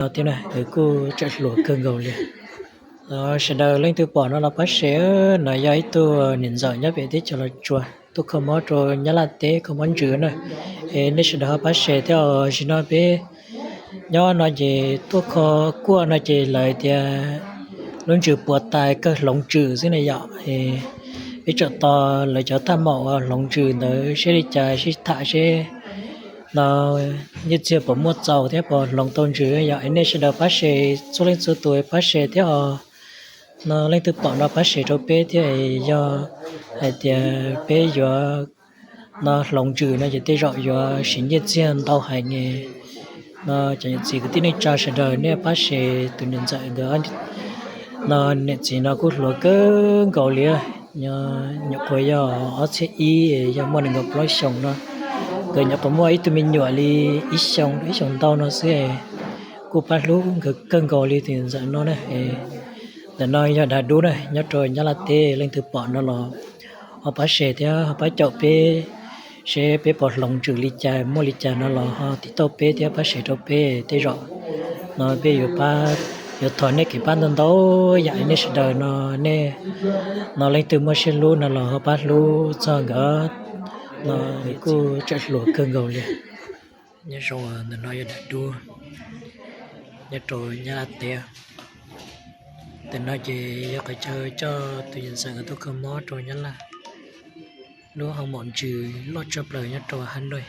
no thiab na, kuj tseem hluas kawg nkaus li. Sawv daws leej twg pom no los pab share. No yog ib tug niam ntxawm nyob pem teb chaws Los Tsuas tuaj kho mob rau Nyab Laj teb, kho mob ntsws na. Es nej sawv daws ho pab share thiab os. Zaum no peb nyob no ces tuaj kho kuaj no ces lawv tias lub ntsws puas tais kawg hloov ntsws xwb na yom. Peb tsam tos lawv cov thaj maum uas hloov ntsws ntawd seb li cas, sib tham seb no nyiaj txiag puas muaj txaus thiab puas hloov tau ntsws yom. Es nej sawv daws pab share, txhua leej txhua tus pab share thiab os. No leej twg pom no pab share rau peb thiab. Yog hais tias peb yuav no hloov ntsws no ces tej zaum yuav siv nyiaj txiag ntau heev. No cov niam txiv kwv tij neej tsa sawv daws nej pab share tus niam ntxawm nkawd. No niam txiv no kuj hluas kawg nkaus li, nyuam qhuav yog ob txhiab ib, yog muaj nees nkaum plaub xyoos no. Nkawd nyuam qhuav muaj ib tug me nyuam li ib xyoo, ib xyoos ntau no xwb. Kuj pab hlub nkawd kawg nkaus li tus niam ntxawm no na. Ntawm no yog dav dub na, nyob rau Nyab Laj teb, leej twg pom no los ho pab share thiab ho pab caum peb, seb peb puas hloov ntsws li cas, muaj li cas no los ho tiv tauj peb thiab pab share rau peb. Tej zaum no peb yuav pab, yuav thov nej kev pab ntau ntau yam. Nej sawv daws no nej, no leej twg muaj siab hlub no los ho pab hlub txog nkawd. No kuj tseem hluas kawg nkaus li. Nyob zoo, ntawm no yog dav dub, nyob rau Nyab Laj teb. Ntawm no ces yog qhov chaw coj tus niam ntxawm nkawd tuaj kho mob rau Nyab Laj. Lub hoo maum ntsws loj tshaj plaws nyob rau Hà Nội.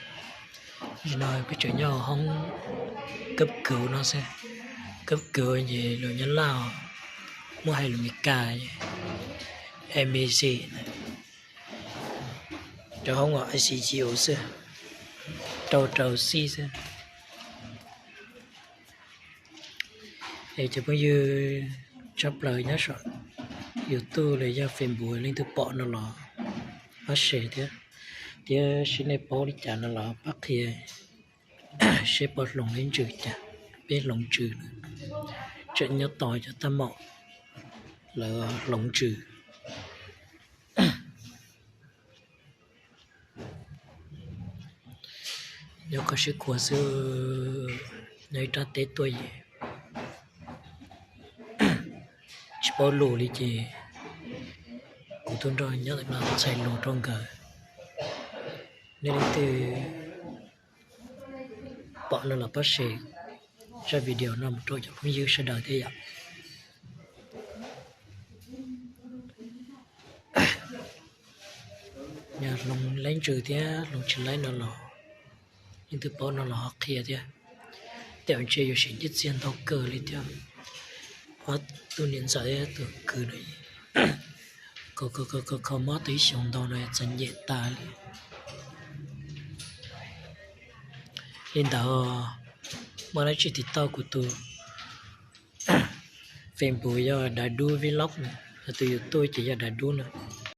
Zaum no peb tseem nyob hoob cấp cứu no xwb. Cấp cứu ces lus Nyab Laj, muab hais lus Meskas emergency, cov hoob uas I C U xwb, rau rau xij xwb. Es cov phooj ywg tshaj plaws nyob saum YouTube los yog Facebook leej twg pom no los pab share thiab, thiab seb nej paub li cas no los pab qhia seb puas hloov ntsws cas. Peb hloov ntsws, tseem nyob tos cov thaj maum lawv hloov ntsws. Nyob kho siab khuav xwb, nyob ib rab teb tuaj yim, tsis paub lus li ces kuv tuaj nrog nyob ntawm no txhais lus rau nkawd. Nej leej twg pom no los pab share zaj video no mus rau cov phooj ywg sawv daws thiab yom. Yog hloov laib ntsws thiab hloov tsis laib no los leej twg paub no los ho qhia thiab. Tej zaum ntshe yuav siv nyiaj txiag ntau kawg li thiab. Ob tug niam ntxawm thiab tus kwv no kho kho mob tau ib xyoos ntau no txom nyem tas li. Li ntawd, muaj dab tsi tiv tauj kuv tus Facebook yog Dav Dub Vlog na, tus YouTube ces yog Dav Dub na.